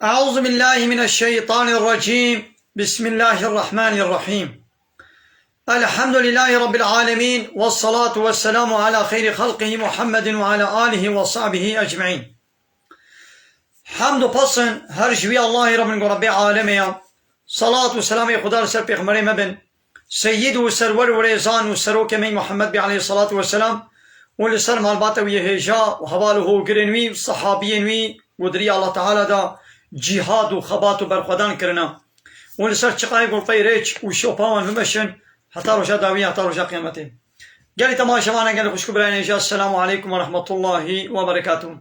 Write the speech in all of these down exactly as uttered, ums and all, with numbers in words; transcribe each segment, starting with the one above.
أعوذ بالله من الشيطان الرجيم. بسم الله الرحمن الرحيم. الحمد لله رب العالمين، والصلاة والسلام على خير خلقه محمد وعلى آله وصحبه أجمعين. Hemd û pesn her ji wî Allahê re bin ku Rebbê alemê ya. Salat û selamê Xuda li ser pêxemberê me bin. Seyyid û serwer û rêzan û serokê me Muhammed bê aleyhissalatu vesselam û li ser malbata wî yê hêja û heval û hogirên wî û sehabiyên wî ku di riya Allah Teala de cîhad û xebat û berxwedan kirine û li ser çiqayê gulpeyê rêç û şopa wan bimeşin heta roja dawî, heta roja qiyametê. Gelî temaşevana, gelî xwişk û birayên hêja, Esselamu aleykum ve rahmetullahi ve berekatuhu.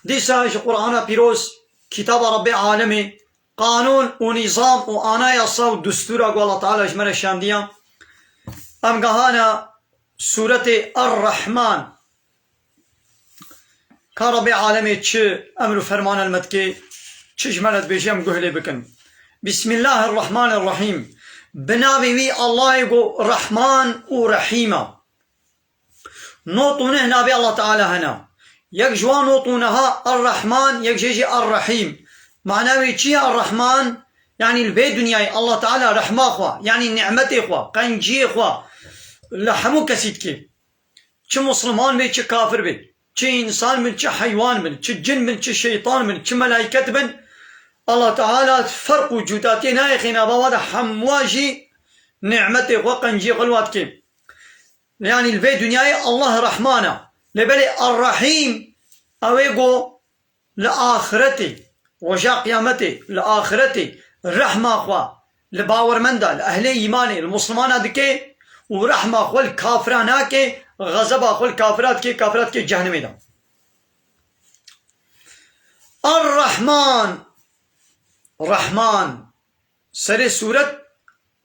Dîsa ji Qur'ana pîroz, kitaba Rebbê alemê, qanûn û nîzam û anayasa û dustûra ku Allah Teala ji me re şandiya. Em gehana sûretê Er-Rehman. Ka Rebbê alemê çi emr û fermana li me dike, çi ji me re dibêje, em guh lê bikin. Bismillahirrahmanirrahîm. Bi navê wî Allahê ku Rehman û Rehîm e. Nod û neh navê Allah Teala hene. Yek ji wan nod û neha Er-Rehman, yek jê jî Er-Rehîm. Mana wê çi ye Er-Rehman? Yanî li vê dinyayê Allah Teala rehma xwe, yanî nimetê xwe, qenciyê xwe li hemû kesî dike. Çi musliman bê, çi kafir bê, çi însan bin, çi heywan bin, çi cin bin, çi şeytan bin, çi melayket bin, Allah Teala ferq û cudatiyê nayêxî nava wan de, hemû jî nimetê xwe, qenciyê xwe li wan dike. Yanî li vê dinyayê Allah Rehman e. Lê belê Er-Rehîm ew ê ku li axiretê, roja qiyametê, li axiretê rehma xwe li bawermenda, li ehlê îmanê, li muslimana dike û rehma xwe li kafira nake, xezeba xwe li kafira dike, kafira dike cehennemê de. Er-Rehman, Rehman, serê sûret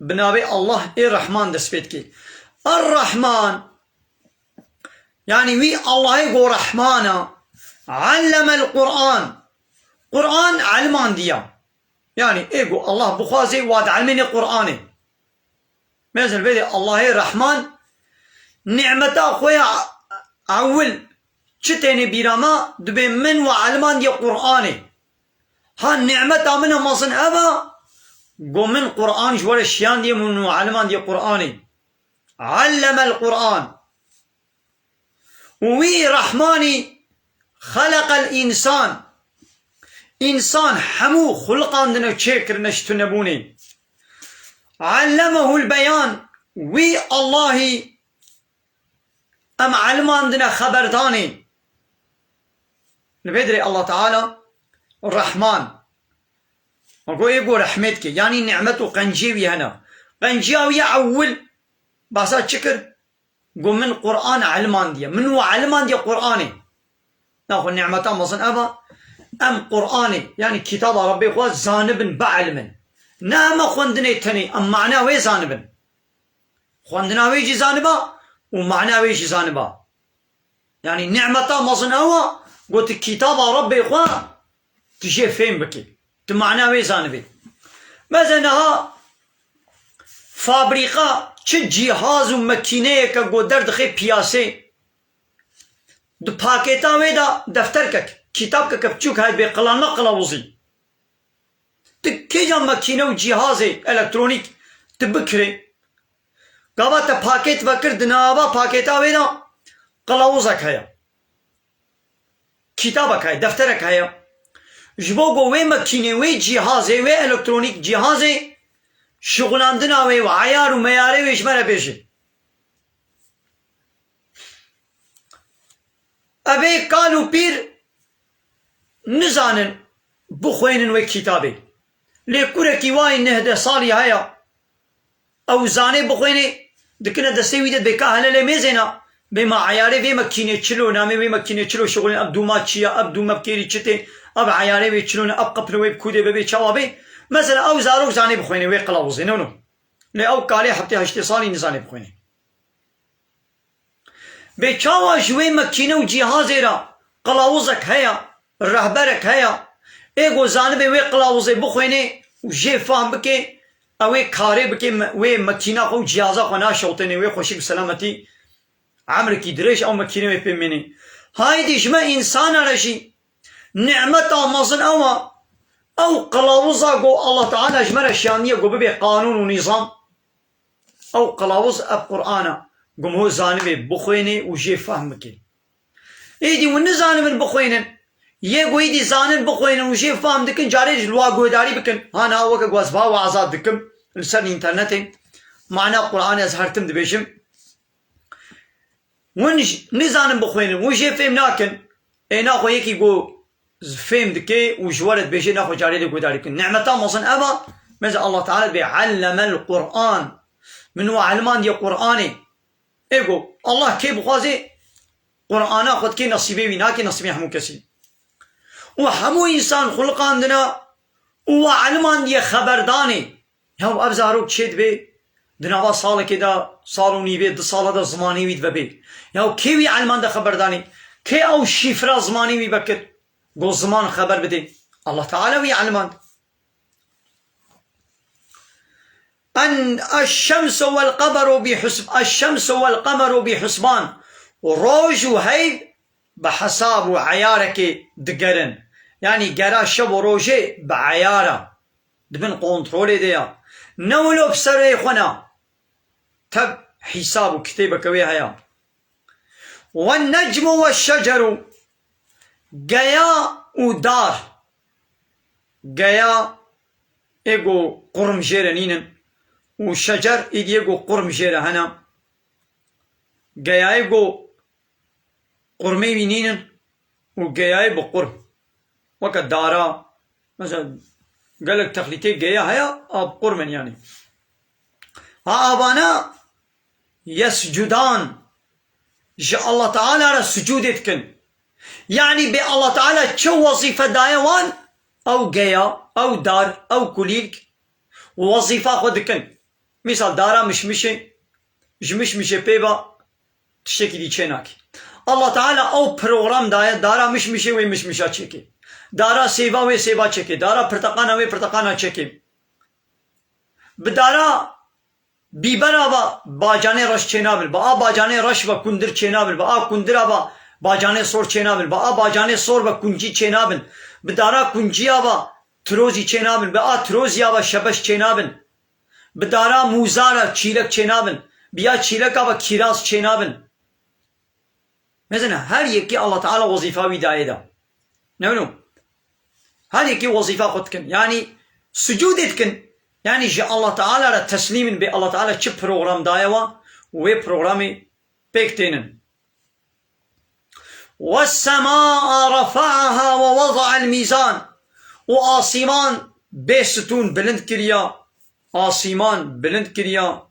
bi navê Allah ê Rehman dest pê dike. Er-Rehman, yanî wî Allahê ku Rehman e, allemel Qur'an, Qur'an elmandiya. Yanî ê ku Allah bixwazê, wa dielmêne Qur'anê. Mesela vê de Allahê Rehman nimeta xwe ya ewil çi têne bîra me, dibê min we elmandiye Qur'anê. Ha nimeta min a mezin ev e, ku min Qur'an ji we re şiyandiye, min we elmandiye Qur'anê. Allemel Qur'an. Û wî Rehmanî xeleqel însan. Însan hemû xuliqandine, çêkirine ji tunebûnê. Allemehul beyan. Wî Allahî em elmandine xeberdanê. Li vê dirê Allah Teala Rehman. Got ê ku rehmê dike, yanî nimet û qenciyê wî hene. Qenciya wî ya ewil behsa çi kir? Got min Qur'an elmandiye. Min we elmandiye Qur'anê. Naxwe nimeta mezin ev e. Em Qur'anê, yanî kitaba Rebbê xwe zanibin, bielmin. Ne em xwendinê tenê, em mana wê zanibin. Xwendina wê jî zaniba û mana wê jî zaniba. Yanî nimeta mezin ew e, got tu kitaba Rebbê xwe tu jê fêm bikî. Tu mana wê zanibî. Mesela niha fabrîka çi cîhaz û mekîneyeke ku derdixe piyasê, di pakêta wê de defterkek, kitapkeke biçûk heye bê qilanma qilawuzî. Tu kêca mekîne û cîhazê elektronîk tu bikirê, gava te pakêt vekir, di nava pakêta wê de qilawuzek heye. Kitabek heye, defterek heye. Ji bo ku wê mekînê, wê cîhazê, wê elektronîk cîhazê şixulandina wê û eyar û meyarê wê ji me re bêje. Evê kal û pîr nizanin bixwênin wê kitabê. Lê kurekî wayî neh deh salî heye. Ew zanê bixwênê, dikine destê wî de, dibê ka hele lê mêzêna. Bê ma eyarê vê mekînê çilo, namê wê mekînê çilo şixulên, ev dûma çi ye, ev dûme bi kêrî çi tê, ev eyarê wê çilo ne, ev qifilê wê bi kûdê bibê çawa bê. Mesela ew zarok zanê bixwênê wê qilawuzê, no, no. Lê ew kalê heftê heştê salî nizanê bixwênê. Bê çawa ji wê mekîne û cîhazê re qilawuzek heye, rehberek heye, ê ku zanibê wê qilawuzê bixwênê û jê fam bike, ew ê karê bike, me-, wê mekîna xwe û cîhaza xwe naşewtêne, wê xweşik bi selametî emrekî dirêj ew mekîne wê pê mînê. Haydî ji me însana re jî nimeta mezin ew e, Ew qilawiza ku Allah Teala ji me re şiyandiye ku bibe qanûn û nîzam, ew qilawiz ev Qur'an e, ku min zanibê bixwênê û jê fehm bikê. Êdî hûn nizanibin bixwênin. Yê ku êdî zanin bixwênin û jê fehm dikin, carê ji li wa guhdarî bikin. Ha niha weke ku ez va weza dikim li ser înternetê, mana Qur'anê ez her tim dibêjim. Hûn j-, nizanin bixwênin, hûn jê fêm nakin. Ê naxwe yekî ku z-, fêm dike û ji we re dibêje, naxwe carê lê guhdarî kin. Nimeta mezin ev a, mesela Allah Teala dibê, "Allemel Qur'an." Min we elmandiye Qur'anê. Ê ku Allah kê bixwazê Qur'ana xwe dikê nesîbê wî, nake nesîbê hemû kesî. Û hemû însan xuliqandina û we elmandiye xeberdanê. Ya ev zarok çê dibe, di nava salekê de, sal û nîvê, du sala de zimanê wî dibe bê. Ya kê wî elmande xeberdanê? Kê ew şîfra zimanê wî vekir? Go ziman xeber bidê. Allah Teala wî elmand. En eşşemsu vel qemeru bi husb-, eşşemsu vel qemeru bi husban. Roj û heyv bi hesab û eyarekê digerin. Yanî gera şev û rojê bi eyar e. Di bin kontrolê de ya. Ne wilo bi serê xwe ne. Teb hîsab û kitêbeke wê heye. Wen necmu ve şeceru. Geya û dar. Geya ê ku qurm jê re nînin. Û şecer êdî yê ku qurm jê re hene. Geyayê ku qurmê wî nînin û geyayê bi qurm. Weke dara, mesela gelek texlîtê geya heye, a bi qurm in yanî. Ha avana yescudan, ji Allah Teala re sucûdê dikin. Yanî bê Allah Teala çi wezîfe daye wan, ew geya, ew dar, ew kulîlk wezîfa xwe dikin. Mîsal dara mişmişê, ji mişmişê pê ve tiştekî dî çê nake. Allah Teala ew program daye, dara mişmişê wê mişmişa çêke. Dara sêva wê sêva çêke. Dara pirteqana wê pirteqana çêke. Bi dara bîbera ve bacanê reş çênabin. Bi a bacanê reş ve kundir çênabin. Bi a kundira ve bacanê sor çênabin. Bi a bacanê sor ve kuncî çênabin. Bi dara kunciya ve tirozî çênabin. Bi a tiroziya ve şebeş çênabin. Bi dara mûza re çîlek çênabin. Bi ya çîleka ve kîraz çênabin. Mezina her yekî Allah Teala wezîfa wî dayê de. Ne wilo? Her yekî wezîfa xwe dikin. Yanî sucûdê dikin. Yanî ji Allah Teala re teslîm in bê Allah Teala çi program daye wa, wê programê pêk tênin. Wes-semâ'a refa'aha ve wada'el mîzan. Û asîman bê stûn bilind kiriya. Asîman bilind kiriya.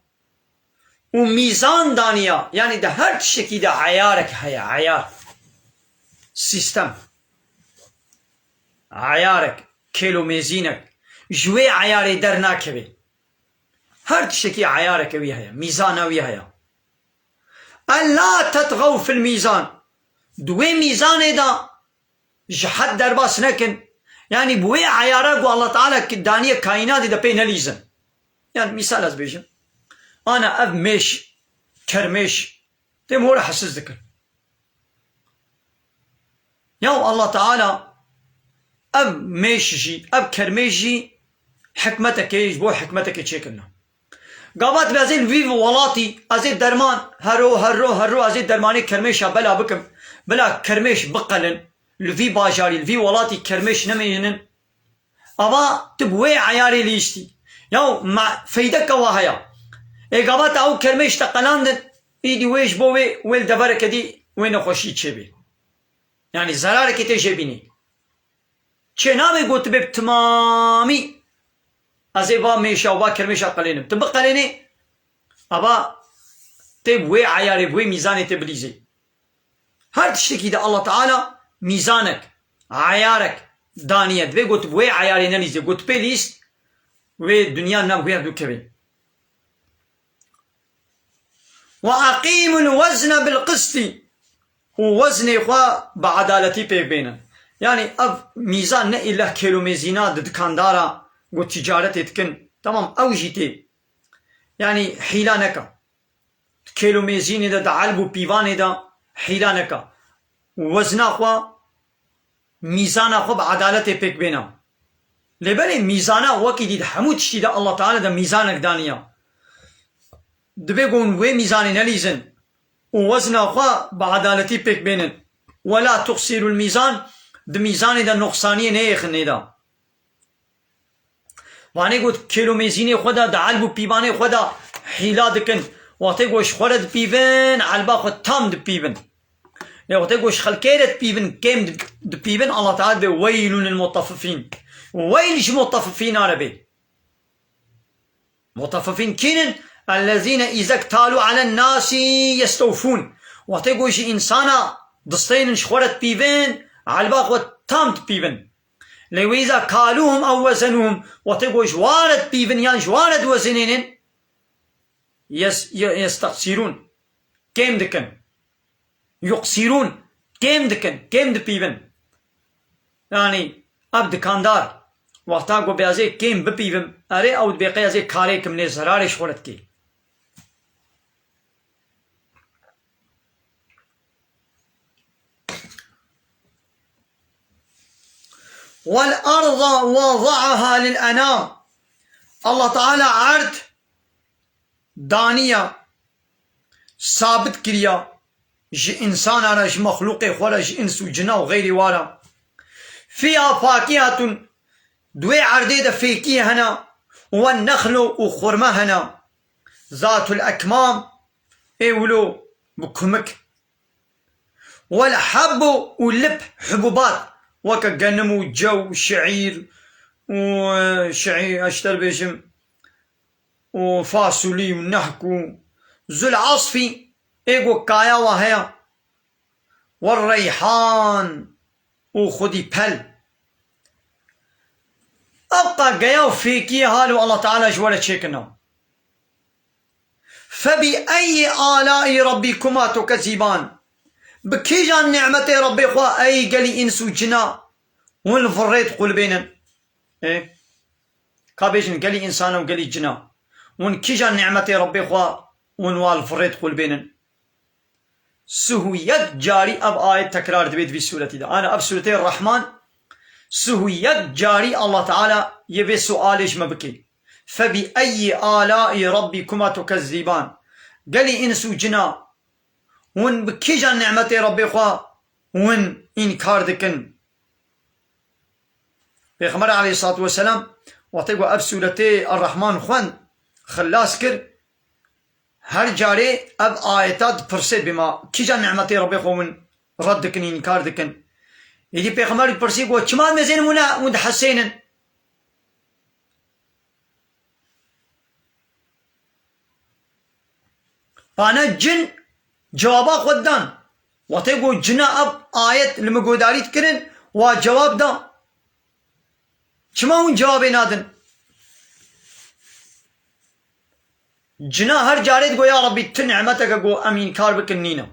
Û mîzan daniya. Yanî di her tiştekî de eyarek heye, eyar. Sîstem. Eyarek, kêlomêzînek. Ji wê eyarê dernakeve. Her tiştekî eyareke wî heye, mîzana wî heye. Ella tetxew fil mîzan. Di wê mîzanê de ji hed derbas nekin. Yanî bi wê eyara ku Allah Teala ki-, daniye kaînatê de pê nelîzin. Yanî mîsal ez bêjim. Ana ev mêş, kermêş, têm hora hesiz dikin. Ya Allah Teala ev mêş jî, ev kermêş jî hikmetekê, ji bo hikmetekê çêkirine. Gava dibe ez ê li vî welatî, ez ê derman, hero, hero, hero, ez ê dermanê kermêşa bela bikim. Bila kermêş biqelin, li vî bajarî, li vî welatî kermêş nemênin. Ava tu bi wê eyarê lîstî. Ya ma feydeke wa heye. Ê gava te ew kermêş te qelandin, îdî wê ji bo wê, wê li devereke dî wê nexweşî çêbê. Yanî zerarekê tê jê bînî. Çê nabe got tu bê bi timamî ez ê va mêşa û va kermêşa qelênim. Tu biqelênê, ava tê bi wê eyarê, bi wê mîzanê tê bilîzê. Her tiştekî de Allah Teala mîzanek, eyarek daniye. Divê got bi wê eyarê nelîzê. Got pê lîst, wê dinya nav wê dû kevê. Ve eqîmul wezne bil qistî. Û weznê xwe bi edaletî pêk bênin. Yanî ev mîzan ne îlla kêlomêzîna di dikandara ku ticaretê dikin. Tamam, ew jî tê. Yanî hîla neke. Di kêlomêzînê de, di elb û pîvanê de hîla neke. Wezna xwe, mîzana xwe bi edaletê pêk bêne. Lê belê mîzana wekî dî di hemû tiştî de Allah Teala de mîzanek daniya. Divê ku hûn wê mîzanê nelîzin û wezna xwe bi edaletî pêk bênin. Wela tuxsîrul mîzan, di mîzanê de noqsaniyê neyêxin nêda. Vanê ku di kêlomêzînê xwe de, di elb û pîvanê xwe de hîla dikin. Wextê ku ji xwe re dipîvin, elba xwe tam dipîvin. Lê wextê ku ji xelkê re dipîvin, kêm di-, dipîvin, Allah Teala dibê, "Weylun lil mutaffifîn." Weyl ji mutaffifîna re bê. Mutaffifîn kînin? Ellezîne îze ktalû alen nasi yestewfûn. Wextê ku ji însana distênin, ji xwe re dipîvin, elba xwe tam dipîvin. Lê wê îza kalûhum ew wezenûhum, wextê ku ji wan re dipîvin yan ji wan re diwezinênin, yes-, ye-, yesteqsîrûn, kêm dikin. Yuqsîrûn, kêm dikin, kêm dipîvin. Yanî ev dikandar, wexta ku bê ez ê kêm bipîvim, erê ew dibê qey ez ê karê kim lê zerarê ji xwe re dikê. Wal arda wada'aha lil enam. Allah Teala erd daniya, sabit kiriya ji însana re, ji mexlûqê xwe re, ji îns û cina û xeyrî wa re. Fiha fakihatun, di wê erdê de fêkiyê hene, wen nexlo û xurme hene. Zatul ekmam, ê wilo bi kumik. Wel hebbu û lip, hububat, weke genim û cew, şeîr û, e, şeîr, ez ji te re bêjim, û fasulî û nehk û zul asfî, ê ku kaya wa heye, wel reyhan û xwedî pel. Ev qageya û fêkiyê halo Allah Teala ji we re çêkirina. Febi eyyi alai rabbikuma tukezzîban. Bi kîjan nimetê Rebbê xwe ey gelî îns û cina hûn li virrê diqulibênin? Ê? Ka bêjin gelî însana û gelî cina. Hûn kîjan nimetê Rebbê xwe hûn wa li virrê diqulibênin? Sihû yek carî ev ayet tekrar dibe di vî sûretî de. Ana ev sûretê Rehman sihû yek carî Allah Teala yê vê sualê ji me bike. Febi eyyi alai rabbikuma tukezzîban. Gelî îns û cina hûn bi kîjan nimetê Rebbê xwe hûn înkar dikin? Pêxember aleyhissalatu vesselam wextê ku ev sûretê Er-Rehman xwend, xilas kir, her carê ev ayeta dipirsê bê ma kîjan nimetê Rebbê xwe hûn red dikin, înkar dikin. Êdî Pêxember dipirsî ku çima mezên hûn e, hûn dihesênin? Pane cin cewaba xwe dan. Wextê ku cina ev ayet li min guhdarî dikirin, wa cewab da. Çima hûn cewabê nadin? Cina her carê digo, ya Rebbî, tu nimeteke ku em înkar bikin nîne.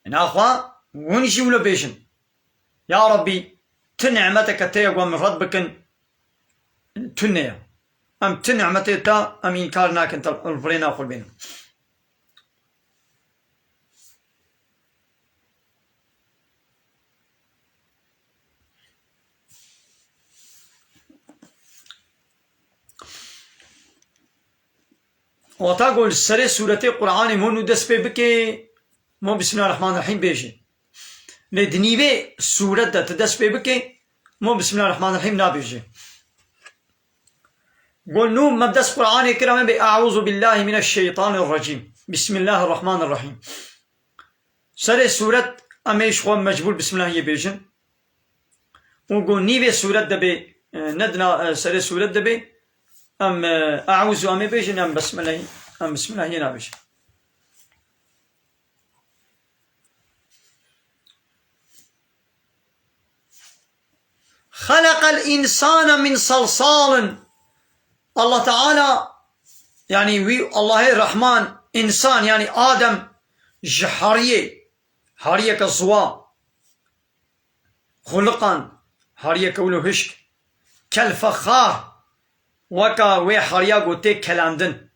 Naxwe hûn jî wilo bêjin. Ya Rebbî, tu nimeteke te ye ku em red bikin, tune ye. Em tu nimetê te em înkar nakin, te li virêna xwe bênin. Wata ku li serê sûretê Qur'anê mo nû dest pê bike, mo Bismillahirrahmanirrahîm bêje. Lê di nîvê sûret de tu dest pê bike, mo Bismillahirrahmanirrahîm nabêje. Got nû me dest Qur'anê kir, em ê bê Eûzubillahimineşşeytanirracîm. Bismillahirrahmanirrahîm. Serê sûret em ê ji xwe mecbûr Bismillahiyê bêjin. Û got nîvê sûret de bê, e, ne dina, e, serê sûret de bê, em, e, Eûzu em ê bêjin, em Bismillahî, em Bismillahiyê nabêjin. Xeleqel însane min salsalin. Allah Teala, yanî wî Allahê Rehman, însan, yanî Adem ji heriyê, heriyeke ziwa xuliqand, heriyeke wilo hişk, kel fexar, weka wê heriya ku tê kelandin.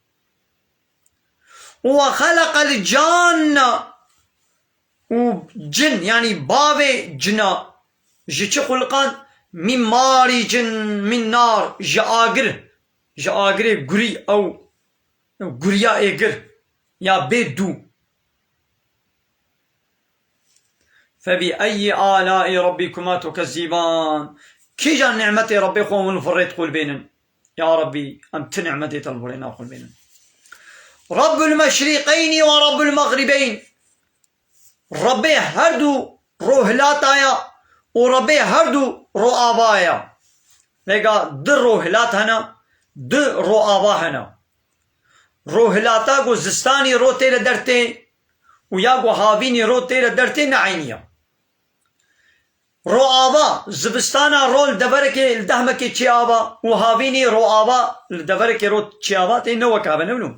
Û we xeleqel canne, û cin, yanî bavê cina ji çi xuliqand? Min maricin min nar, ji agir, ji agirê gurî ew guriya êgir ya bê dû. Febi eyyi alâi rabbikuma tukezzîban. Kîjan nimetê Rabbê xwe hûn li vir rê diqûlbênin? Ya Rabbî, em ti nimetê te li vir rê naqûlbênin. Rabbul meşrîqeynî ve rabbul mexrîbeyn. Rabbê her du rohilata ya û Rabbê her du roava ya. Vêga du rohilat hene, du roava hene. Rohilata ku zistanî ro tê li der tê û ya ku havînî ro tê li der tê ne eynî ye. Roava, zivistana ro li deverekê, li dehmekê çê ava û havînî roava li deverekê ro çê ava tê ne wek ava ne wilo.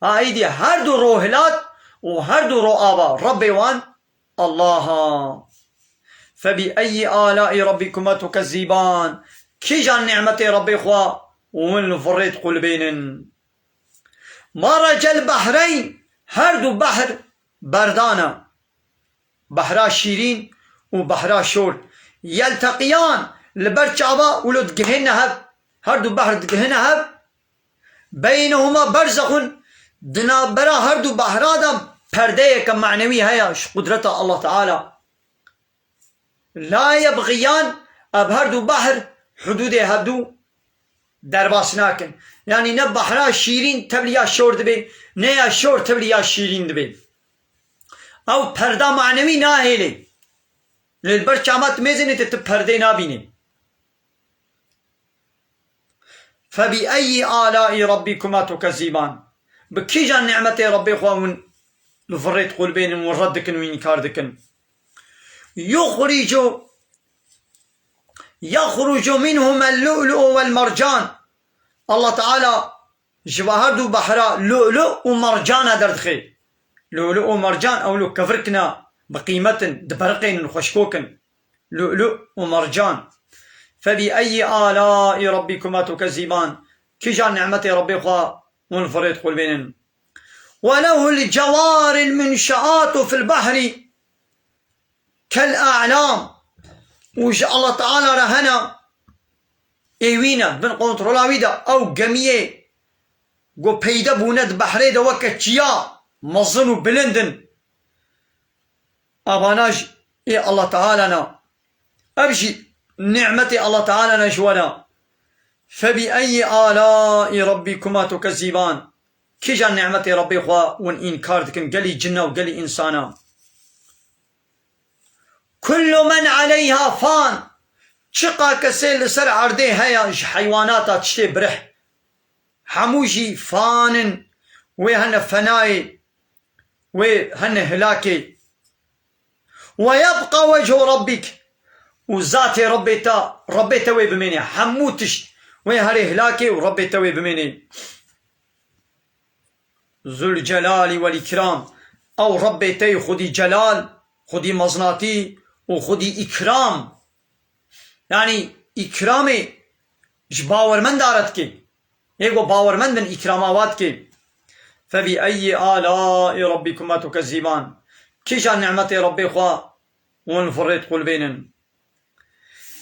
Ha, êdî her du rohilat û her du roava Rabbê wan Allah a. Febi eyyi alâi rabbikuma tukezzîban. Kîjan nimetê Rabbê xwe hûn li vir rê diqûlbênin? Meracel behreyn, her du behr berdana. Behra şîrîn û behra şor. Yelteqiyan, li ber çava wilo digihêne hev. Her du behr digihêne hev. Beynehuma berzexun, di navbera her du behra de perdeyeke manewî heye ji qudreta Allah Teala. La yebxiyan, ev her du behr hudûdê hevdû derbas nakin. Yanî ne behra şîrîn tevliya şor dibe, ne ya şor tevliya şîrîn dibe. Ew perda manewî nahêlê. Lê li ber çava tu mêzênê te tu perdê nabînî. Febi eyyi alâi rabbikuma tukezzîban. Bi kîjan nimetê Rabbê xwe hûn li vir rê diqûlbênin, hûn red dikin û înkar dikin? Yuxricu, yexrucu minhuma el-lu'lu'u vel-mercan. Allah Teala ji va her du behra lu'lu û mercana derdixê. Lu'lu û mercan ew lo kevirkina bi qîmet in, diberiqênin, xweşkok in. Lu'lu û mercan. Febi eyyi alâi rabbikuma tukezzîban. Kîjan nimetê Rabbê xwe hûn li vir rê diqûlbênin? Ve lehul cewaril munşeatu fil behri kel a'lam. Û ji Allah Teala re hene ê wî ne, bin kontrola wî de ew gemiyê ku peyde bûne di behrê de weke çiya mezin û bilind in. Avana jî ê Allah Teala ne. Ev jî nimetê Allah Teala ne ji we re. Febi eyyi alâi rabbikuma tukezzîban. Kîjan nimetê Rabbê xwe hûn înkar dikin, gelî cinna û gelî însana? Kullu men aleyha fan. Çiqa kesê li ser erdê heye ji heywanata tiştê birih. Hemû jî fan in, wê hene fenayê, wê hene hilakê. Ve yebqa wechu rabbik. Û zatê Rabbê te, Rabbê te wê bimênê. Hemû tişt wê herê hilakê û Rabbê te wê bimênê. Zul Celali vel Ikram. Ew Rabbê te yê xwedî celal, xwedî meznatî û xwedî îkram. Yanî îkramê ji bawermenda re dikê. Ê ku bawermend in îkrama wa dikê. Febi eyyi alâi rabbikuma tukezzîban. Kîjan nimetê Rabbê xwe hûn li vir rê diqûlbênin?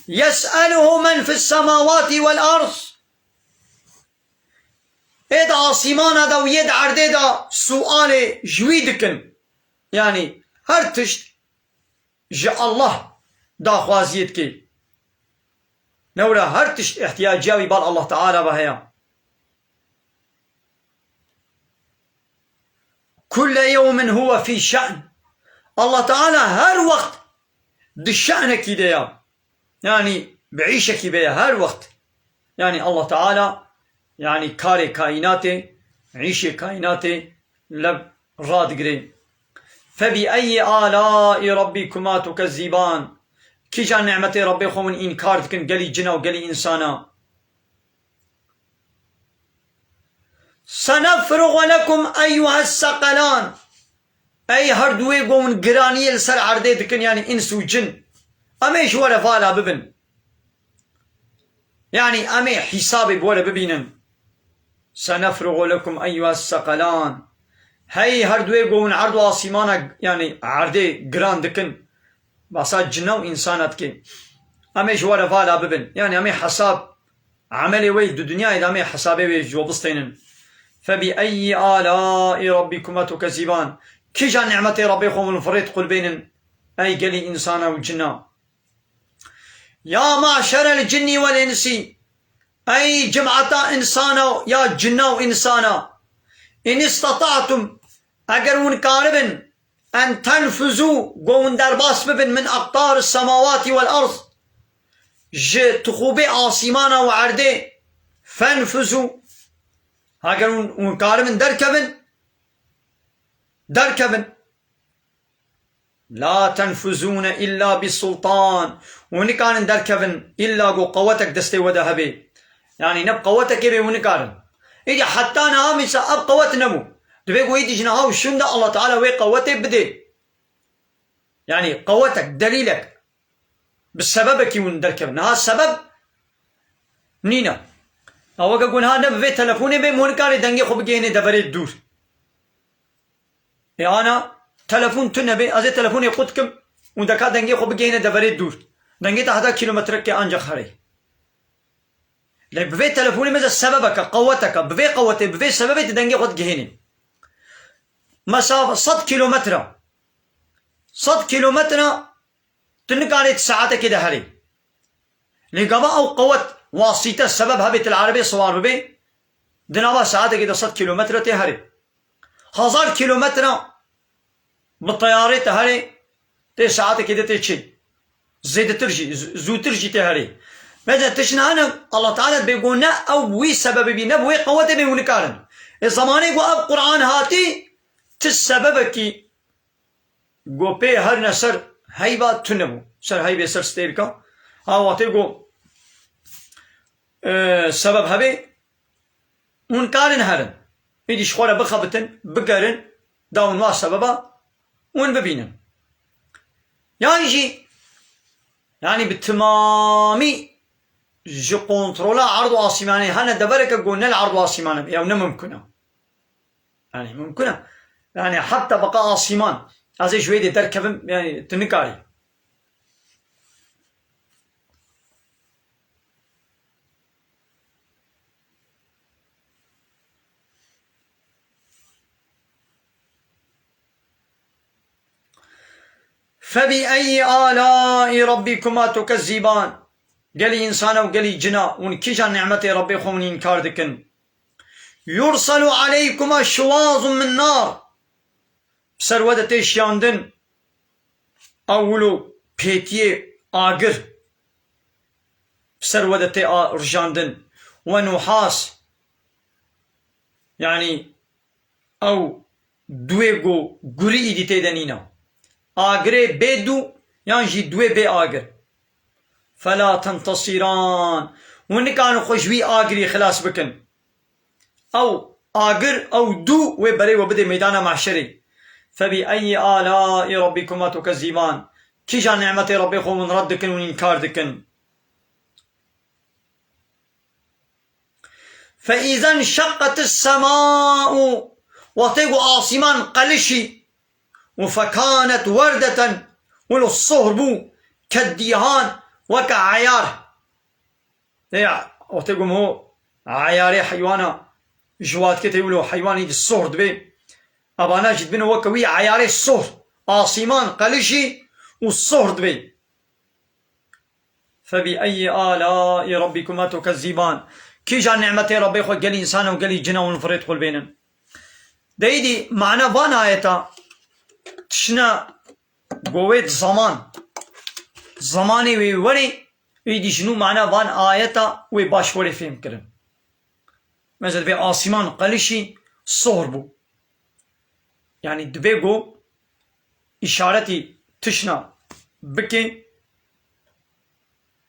Yes'eluhu men fis semawati vel ard. Ê di asîmana de û yê di erdê de sualê ji wî dikin. Yanî her tişt ji Allah daxwaziyê dikê. Newra her tişt ihtiyaciya wî bal Allah Teala ve heye. Kulle yewmin huve fî şe'n. Allah Teala her wext di şe'nekî de ya. Yanî bi îşekî be ya her wext. Yanî Allah Teala, yanî karê kaînatê, îşê kaînatê lev radigirê. Febi eyyi alâi rabbikuma tukezzîban. Kîjan nimetê Rabbê xwe hûn înkar dikin, gelî cina û gelî însana? Senefrugu lekum eyyuhes seqelan. Ey her duwê ku hûn giraniyê li ser erdê dikin, yanî îns û cin, em ê ji we re vala bibin. Yanî em ê hîsabê bi we re bibînin. Senefrugu lekum eyyuhes seqelan. Hey her duwê ku hûn erd û asîmana, yanî erdê giran dikin, basa cina û însana dikê. Em ê ji we re vala bibin. Yanî em ê hesab, emelê wê di dinyayê de em ê hesabê wê ji we bistênin. فَبِأَيِّ آلَاءِ رَبِّكُمَا تُكَذِّبَانِ. Kîja nimetê Rebbê xwe hûn firê diqulbênin, ey gelî însana û cina? يَا مَعْشَرَ الْجِنِّ وَالْإِنْسِ. Ey cemata însana û ya cina û însana. إِنِ اسْتَطَعْتُمْ. Eger hûn karibin, أَنْ تَنْفُذُوا, ku hûn derbas bibin, مِنْ أَقْطَارِ السَّمَاوَاتِ وَالْأَرْضِ, ji tixûbê asîmana û erdê, فَانْفُذُوا, eger hûn, hûn karibin derkevin, derkevin. لَا تَنْفُذُونَ إِلَّا بِسُلْطَانٍ. Hûn nikarin derkevin, îlla ku qewetek destê we de hebe. Yanî ne bi qewetekê bê hûn nikarin. Îdî heta niha mîsa ev qewet nebû. Divê ku îdî ji niha û şûnde Allah Teala wê qewetê bidê. Yanî qewetek, delîlek, bi sebebekî hûn derkevin. Niha sebeb nîne. Ya weke ku niha ne bi vê telefonê bê, hûn nikarê dengê xwe bigihênê deverê dûr. Ê ana telefon tune bê, ez ê telefonê qut kim û deka dengê xwe bigihêne deverê dûr. Dengê te heta kîlometrekê ancaq herê. Lê bi vê telefonê mêze sebebeke, qeweteke, bi vê qewetê, bi vê sebebê tu dengê xwe digihênî. Mesafe sed kîlometre. Sed kîlometre tu nikarê di saetekê de herê. Lê gava ew qewet, wasîte, sebeb hebe tu li erebê siwar bibê, di nava saetekê de sed kîlometre tê herê. Hezar kîlometre bi teyarê te herê, tê saetekê de tê çê. Zêdetir jî, z-, zûtir jî tê herê. Mesela tişt hene, Allah Teala dibê ku ne ew bi wî sebebê bî, ne bi wê qewetê bê hûn nikarin. Ê zemanê ku ev Quran hatî, ti sebebekî ku pê herine ser heyva tune bû. Ser heyvê, ser stêrka. Ha wextê ku, e, sebeb hebê, hûn karin herin. Êdî ji xwe re bixebitin, bigerin, da hûn wa sebeba hûn bibînin. Yan jî, yanî bi timamî ji kontrola erd û asîmanê hene devereke ku ne li erd û asîman e, ew ne mimkun e. Yanî mimkun e. Yanî heta beqa asîman. Ez ê ji wê dê derkevim, yanî tu nikarî. فَبِأَيِّ آلَاءِ رَبِّكُمَا تُكَذِّبَانِ. Gelî însana û gelî cina, hûn kîjan nîmetê Rebbê xwe hûn înkar dikin? يُرْسَلُ عَلَيْكُمَا شُوَاظٌ مِنْ نَارٍ. Bi ser we de tê şiyandin, ew wilo pêtiyê agir. Bi ser we de tê a-, rijandin. وَنُحَاسٌ. Yanî ew duwê ku gurî îdî tê de nîne. Agirê bê dû yan jî duwê bê agir. فَلَا تَنْتَصِرَانِ. Hûn nikarin xwe ji wî agirî xilas bikin. Ew agir, ew dû wê berê we bidê meydana mahşerê. فَبِأَيِّ آلَاءِ رَبِّكُمَا تُكَذِّبَانِ. Kîjan nîmetê Rebbê xwe hûn red dikin, hûn înkar dikin? فَإِذَا انْشَقَّتِ السَّمَاءُ. Wextê ku asîman qelişî, û فَكَانَتْ وَرْدَةً, wilo sohr bû, كَالدِّهَانِ, weke eyar. Ê, wextê ku ho eyarê heywana ji watkê tê wilo heywanî di sohr dibê. Evana jî dibin weke wî eyarê sohr. Asîman qelişî û sohr dibê. فَبِأَيِّ آلَاءِ رَبِّكُمَا تُكَذِّبَانِ. Kîjan nîmetê Rebbê xwe gelî însana û gelî cina hûn firê diqulbênin? Deydî mana van ayeta tişna govêt zaman. Zamanê wê werê, êdî ji nû mana van ayeta wê baş werê fêm kirin. Mesela dibê asîman qelişî sohr bû. Yanî dibê ku îşaretî tişna bike,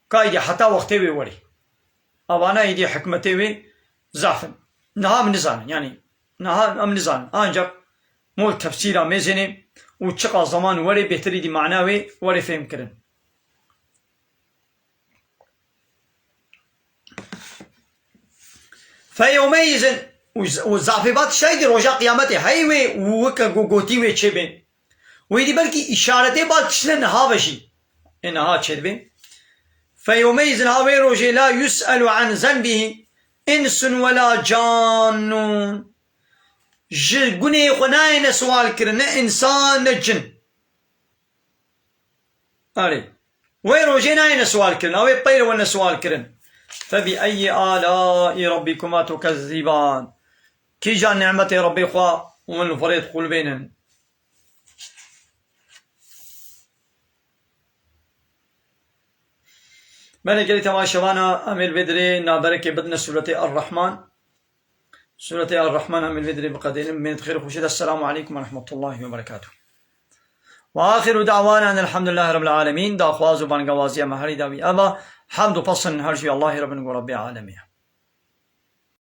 ka êdî heta wextê wê werê. Evana êdî hikmetê wê zaf in. Niha em nizanin, yanî niha em nizanin. Ancak mol tefsîra mêzênê û çiqa zaman werê bêhtir êdî mana wê werê fêm kirin. فَيَوْمَئِذٍ, û z-, û zafê bat şaydî roja qiyametê hey wê û weke go-, gotî wê çêbê. Wê dî belkî îşaretê bat tiştine niha ve jî. Ê niha çêdibê. Fe yewmeizin, ha wê rojê, la yus'elu an zenbihi insun ve la cannun. Ji gunê xwe nayêne siwal kirin, ne însan ne cin. Erê. Wê rojê nayêne siwal kirin, ew ê peyre wene siwal kirin. Fe bi eyyi alâi rabbikuma tukezziban. Kîja nimetê Rabbê xwe hûn li vir dixulbênin? Belê gelî temaşevana, em ê li vê dirê naberekê bidine Sûretê Er-Rehman. Sûretê Er-Rehman em ê li vê dirê biqedênin. Bimînin di xêr û xweşiyê de. Esselamu aleykum ve rahmetullahi ve berekatuhu. Ve axiru da'wana enelhamdülillahi rabbil alemin. Daxwaz û bangewaziya me herî dawî ev e. Hemd û pesn her jî Allahê re bin ku Rabbê alemê ye.